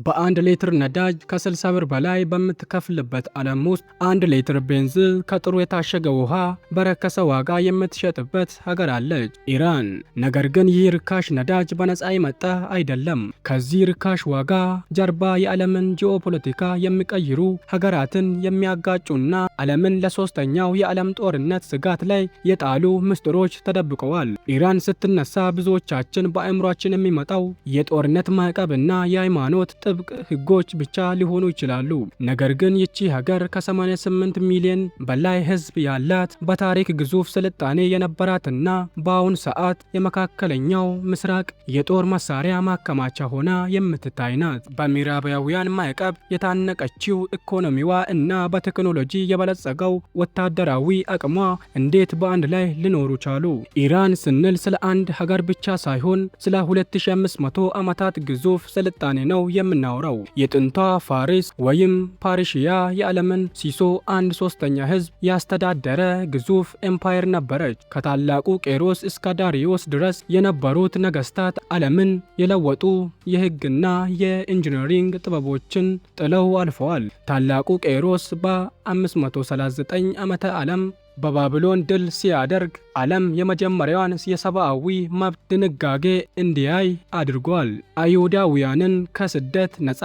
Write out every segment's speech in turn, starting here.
በ1 ሊትር ነዳጅ ከ60 ብር በላይ በምትከፍልበት ዓለም ውስጥ 1 ሊትር ቤንዚን ከጥሩ የታሸገ ውሃ በረከሰ ዋጋ የምትሸጥበት ሀገር አለች፣ ኢራን። ነገር ግን ይህ ርካሽ ነዳጅ በነፃ የመጣ አይደለም። ከዚህ ርካሽ ዋጋ ጀርባ የዓለምን ጂኦፖለቲካ የሚቀይሩ፣ ሀገራትን የሚያጋጩና ዓለምን ለሶስተኛው የዓለም ጦርነት ስጋት ላይ የጣሉ ምስጢሮች ተደብቀዋል። ኢራን ስትነሳ ብዙዎቻችን በአእምሯችን የሚመጣው የጦርነት ማዕቀብና የሃይማኖት ጥብቅ ሕጎች ብቻ ሊሆኑ ይችላሉ። ነገር ግን ይቺ ሀገር ከ88 ሚሊዮን በላይ ሕዝብ ያላት፣ በታሪክ ግዙፍ ስልጣኔ የነበራትና በአሁን ሰዓት የመካከለኛው ምስራቅ የጦር መሳሪያ ማከማቻ ሆና የምትታይ ናት። በምዕራባውያን ማዕቀብ የታነቀችው ኢኮኖሚዋ እና በቴክኖሎጂ የበለጸገው ወታደራዊ አቅሟ እንዴት በአንድ ላይ ሊኖሩ ቻሉ? ኢራን ስንል ስለ አንድ ሀገር ብቻ ሳይሆን ስለ 2500 ዓመታት ግዙፍ ስልጣኔ ነው የምናወራው። የጥንቷ ፋሪስ ወይም ፓርሺያ የዓለምን ሲሶ አንድ ሶስተኛ ህዝብ ያስተዳደረ ግዙፍ empire ነበረች። ከታላቁ ቂሮስ እስከ ዳሪዮስ ድረስ የነበሩት ነገስታት ዓለምን የለወጡ የህግና የ engineering ጥበቦችን ጥለው አልፈዋል። ታላቁ ቂሮስ በ539 ዓመተ ዓለም በባቢሎን ድል ሲያደርግ ዓለም የመጀመሪያዋን የሰብአዊ መብት ድንጋጌ እንዲያይ አድርጓል። አይሁዳውያንን ከስደት ነፃ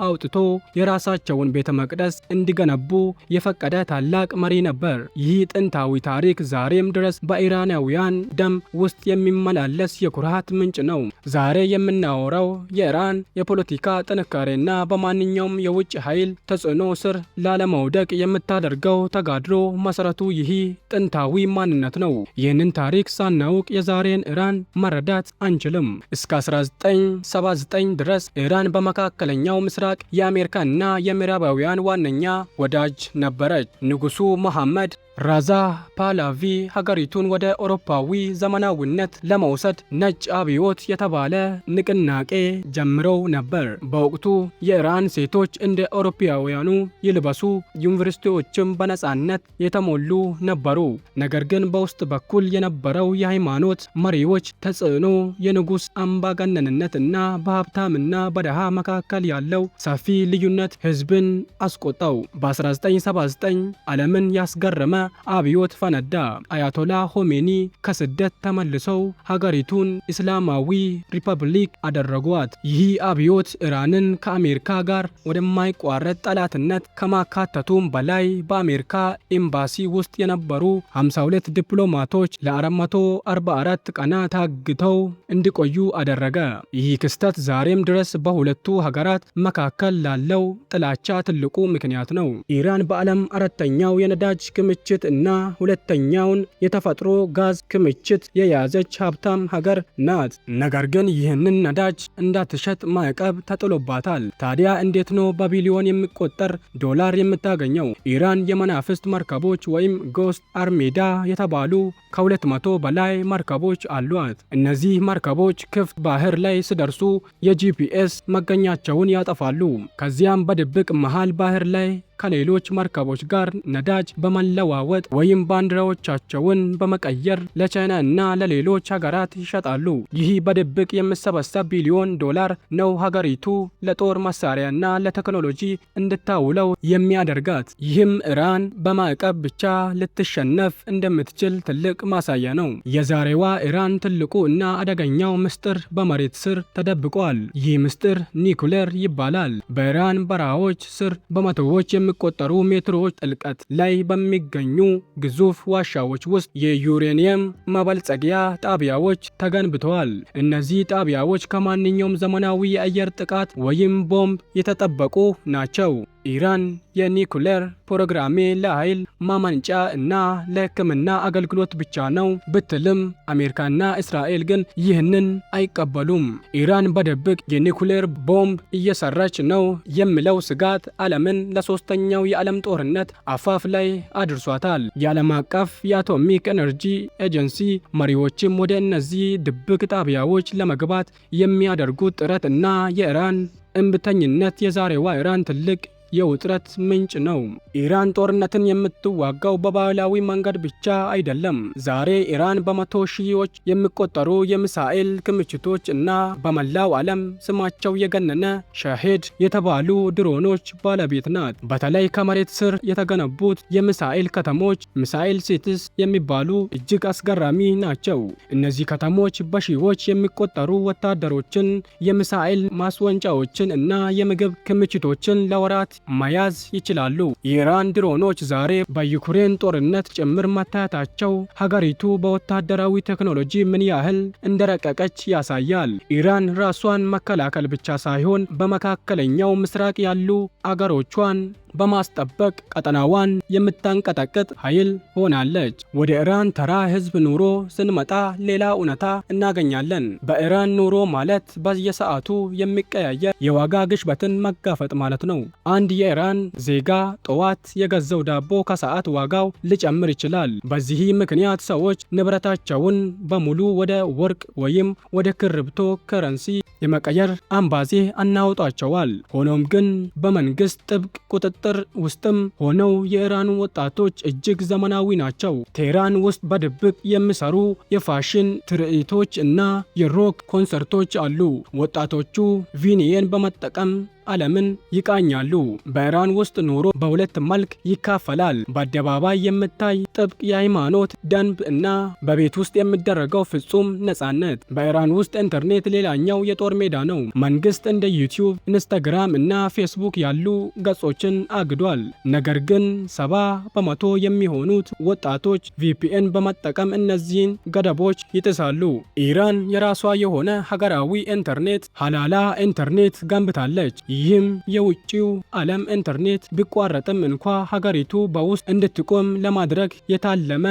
አውጥቶ የራሳቸውን ቤተ መቅደስ እንዲገነቡ የፈቀደ ታላቅ መሪ ነበር። ይህ ጥንታዊ ታሪክ ዛሬም ድረስ በኢራናውያን ደም ውስጥ የሚመላለስ የኩራት ምንጭ ነው። ዛሬ የምናወራው የኢራን የፖለቲካ ጥንካሬና በማንኛውም የውጭ ኃይል ተጽዕኖ ስር ላለመውደቅ የምታደርገው ተጋድሎ መሰረቱ ይህ ጥንታዊ ማንነት ነው። ይህንን ታሪክ ሳናውቅ የዛሬን ኢራን መረዳት አንችልም። እስከ 1979 ድረስ ኢራን በመካከለኛው ምስራቅ የአሜሪካና የምዕራባውያን ዋነኛ ወዳጅ ነበረች። ንጉሱ መሐመድ ራዛ ፓላቪ ሀገሪቱን ወደ አውሮፓዊ ዘመናዊነት ለመውሰድ ነጭ አብዮት የተባለ ንቅናቄ ጀምረው ነበር። በወቅቱ የኢራን ሴቶች እንደ አውሮፓውያኑ ይልበሱ፣ ዩኒቨርሲቲዎችም በነፃነት የተሞሉ ነበሩ። ነገር ግን በውስጥ በኩል የነበረው የሃይማኖት መሪዎች ተጽዕኖ፣ የንጉሥ አምባገነንነት እና በሀብታምና በደሃ መካከል ያለው ሰፊ ልዩነት ህዝብን አስቆጣው። በ1979 ዓለምን ያስገረመ አብዮት ፈነዳ። አያቶላ ሆሜኒ ከስደት ተመልሰው ሀገሪቱን እስላማዊ ሪፐብሊክ አደረጓት። ይህ አብዮት ኢራንን ከአሜሪካ ጋር ወደማይቋረጥ ጠላትነት ከማካተቱም በላይ በአሜሪካ ኤምባሲ ውስጥ የነበሩ 52 ዲፕሎማቶች ለ444 ቀናት ታግተው እንዲቆዩ አደረገ። ይህ ክስተት ዛሬም ድረስ በሁለቱ ሀገራት መካከል ላለው ጥላቻ ትልቁ ምክንያት ነው። ኢራን በዓለም አራተኛው የነዳጅ ክምችት እና ሁለተኛውን የተፈጥሮ ጋዝ ክምችት የያዘች ሀብታም ሀገር ናት። ነገር ግን ይህንን ነዳጅ እንዳትሸጥ ማዕቀብ ተጥሎባታል። ታዲያ እንዴት ነው በቢሊዮን የሚቆጠር ዶላር የምታገኘው? ኢራን የመናፍስት መርከቦች ወይም Ghost Armada የተባሉ ከ200 በላይ መርከቦች አሏት። እነዚህ መርከቦች ክፍት ባህር ላይ ሲደርሱ የ GPS መገኛቸውን ያጠፋሉ። ከዚያም በድብቅ መሃል ባህር ላይ ከሌሎች መርከቦች ጋር ነዳጅ በመለዋወጥ ወይም ባንዲራዎቻቸውን በመቀየር ለቻይና እና ለሌሎች ሀገራት ይሸጣሉ። ይህ በድብቅ የሚሰበሰብ ቢሊዮን ዶላር ነው ሀገሪቱ ለጦር መሳሪያና ለቴክኖሎጂ እንድታውለው የሚያደርጋት። ይህም ኢራን በማዕቀብ ብቻ ልትሸነፍ እንደምትችል ትልቅ ማሳያ ነው። የዛሬዋ ኢራን ትልቁ እና አደገኛው ምስጢር በመሬት ስር ተደብቋል። ይህ ምስጢር ኒኩሌር ይባላል። በኢራን በረሃዎች ስር በመቶዎች የሚቆጠሩ ሜትሮች ጥልቀት ላይ በሚገኙ ግዙፍ ዋሻዎች ውስጥ የዩሬኒየም ማበልጸጊያ ጣቢያዎች ተገንብተዋል። እነዚህ ጣቢያዎች ከማንኛውም ዘመናዊ የአየር ጥቃት ወይም ቦምብ የተጠበቁ ናቸው። ኢራን የኒኩሌር ፕሮግራሜ ለኃይል ማመንጫ እና ለሕክምና አገልግሎት ብቻ ነው ብትልም አሜሪካና እስራኤል ግን ይህንን አይቀበሉም። ኢራን በድብቅ የኒኩሌር ቦምብ እየሰራች ነው የሚለው ስጋት ዓለምን ለሶስተኛው የዓለም ጦርነት አፋፍ ላይ አድርሷታል። የዓለም አቀፍ የአቶሚክ ኤነርጂ ኤጀንሲ መሪዎችም ወደ እነዚህ ድብቅ ጣቢያዎች ለመግባት የሚያደርጉት ጥረት እና የኢራን እምቢተኝነት የዛሬዋ ኢራን ትልቅ የውጥረት ምንጭ ነው። ኢራን ጦርነትን የምትዋጋው በባህላዊ መንገድ ብቻ አይደለም። ዛሬ ኢራን በመቶ ሺዎች የሚቆጠሩ የሚሳኤል ክምችቶች እና በመላው ዓለም ስማቸው የገነነ ሻሄድ የተባሉ ድሮኖች ባለቤት ናት። በተለይ ከመሬት ስር የተገነቡት የሚሳኤል ከተሞች፣ missile cities የሚባሉ፣ እጅግ አስገራሚ ናቸው። እነዚህ ከተሞች በሺዎች የሚቆጠሩ ወታደሮችን፣ የሚሳኤል ማስወንጫዎችን እና የምግብ ክምችቶችን ለወራት መያዝ ይችላሉ። የኢራን ድሮኖች ዛሬ በዩክሬን ጦርነት ጭምር መታየታቸው ሀገሪቱ በወታደራዊ ቴክኖሎጂ ምን ያህል እንደረቀቀች ያሳያል። ኢራን ራሷን መከላከል ብቻ ሳይሆን በመካከለኛው ምስራቅ ያሉ አጋሮቿን በማስጠበቅ ቀጠናዋን የምታንቀጠቅጥ ኃይል ሆናለች። ወደ ኢራን ተራ ህዝብ ኑሮ ስንመጣ ሌላ እውነታ እናገኛለን። በኢራን ኑሮ ማለት በየሰዓቱ የሚቀያየር የዋጋ ግሽበትን መጋፈጥ ማለት ነው። አንድ የኢራን ዜጋ ጠዋት የገዛው ዳቦ ከሰዓት ዋጋው ሊጨምር ይችላል። በዚህ ምክንያት ሰዎች ንብረታቸውን በሙሉ ወደ ወርቅ ወይም ወደ ክሪፕቶ ከረንሲ የመቀየር አባዜ አናውጧቸዋል። ሆኖም ግን በመንግስት ጥብቅ ቁጥጥር ውስጥም ሆነው የኢራን ወጣቶች እጅግ ዘመናዊ ናቸው። ቴህራን ውስጥ በድብቅ የሚሰሩ የፋሽን ትርኢቶች እና የሮክ ኮንሰርቶች አሉ። ወጣቶቹ ቪፒኤን በመጠቀም ዓለምን ይቃኛሉ። በኢራን ውስጥ ኑሮ በሁለት መልክ ይከፈላል። በአደባባይ የሚታይ ጥብቅ የሃይማኖት ደንብ እና በቤት ውስጥ የሚደረገው ፍጹም ነጻነት። በኢራን ውስጥ ኢንተርኔት ሌላኛው የጦር ሜዳ ነው። መንግስት እንደ ዩቲዩብ፣ ኢንስታግራም እና ፌስቡክ ያሉ ገጾችን አግዷል። ነገር ግን 70% የሚሆኑት ወጣቶች VPN በመጠቀም እነዚህን ገደቦች ይጥሳሉ። ኢራን የራሷ የሆነ ሀገራዊ ኢንተርኔት፣ ሀላላ ኢንተርኔት ገንብታለች። ይህም የውጭው ዓለም ኢንተርኔት ቢቋረጥም እንኳ ሀገሪቱ በውስጥ እንድትቆም ለማድረግ የታለመ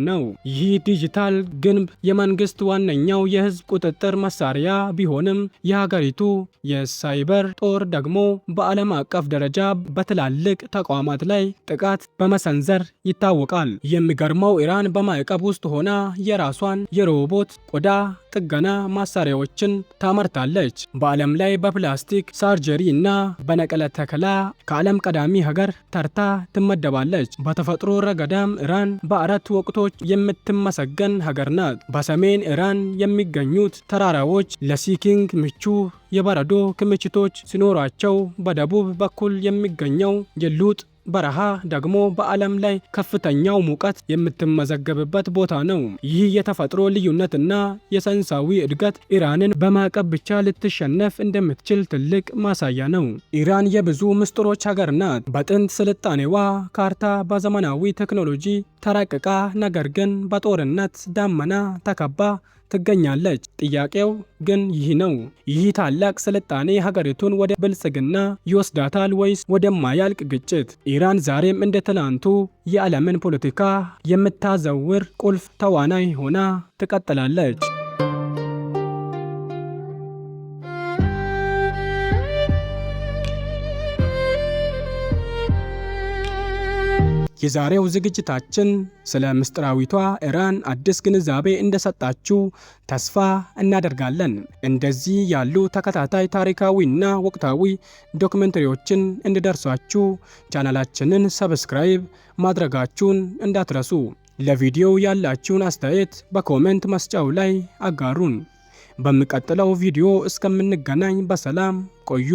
ነው። ይህ ዲጂታል ግንብ የመንግስት ዋነኛው የህዝብ ቁጥጥር መሳሪያ ቢሆንም የሀገሪቱ የሳይበር ጦር ደግሞ በዓለም አቀፍ ደረጃ በትላልቅ ተቋማት ላይ ጥቃት በመሰንዘር ይታወቃል። የሚገርመው ኢራን በማዕቀብ ውስጥ ሆና የራሷን የሮቦት ቆዳ ጥገና መሳሪያዎችን ታመርታለች። በዓለም ላይ በ plastic surgery እና በንቅለ ተከላ ከዓለም ቀዳሚ ሀገር ተርታ ትመደባለች። በተፈጥሮ ረገድም ኢራን በአራት ወቅቶች የምትመሰገን ሀገር ናት። በሰሜን ኢራን የሚገኙት ተራራዎች ለ skiing ምቹ የበረዶ ክምችቶች ሲኖሯቸው፣ በደቡብ በኩል የሚገኘው የሉጥ በረሃ ደግሞ በዓለም ላይ ከፍተኛው ሙቀት የምትመዘገብበት ቦታ ነው። ይህ የተፈጥሮ ልዩነትና የሳይንሳዊ እድገት ኢራንን በማዕቀብ ብቻ ልትሸነፍ እንደምትችል ትልቅ ማሳያ ነው። ኢራን የብዙ ምስጢሮች ሀገር ናት። በጥንት ስልጣኔዋ ካርታ በዘመናዊ ቴክኖሎጂ ተራቅቃ፣ ነገር ግን በጦርነት ዳመና ተከባ ትገኛለች። ጥያቄው ግን ይህ ነው። ይህ ታላቅ ስልጣኔ ሀገሪቱን ወደ ብልጽግና ይወስዳታል ወይስ ወደማያልቅ ግጭት? ኢራን ዛሬም እንደ ትናንቱ የዓለምን ፖለቲካ የምታዘውር ቁልፍ ተዋናይ ሆና ትቀጥላለች። የዛሬው ዝግጅታችን ስለ ምስጢራዊቷ ኢራን አዲስ ግንዛቤ እንደሰጣችሁ ተስፋ እናደርጋለን። እንደዚህ ያሉ ተከታታይ ታሪካዊና ወቅታዊ ዶክመንተሪዎችን እንዲደርሷችሁ ቻናላችንን subscribe ማድረጋችሁን እንዳትረሱ። ለቪዲዮው ያላችሁን አስተያየት በ comment መስጫው ላይ አጋሩን። በሚቀጥለው ቪዲዮ እስከምንገናኝ በሰላም ቆዩ።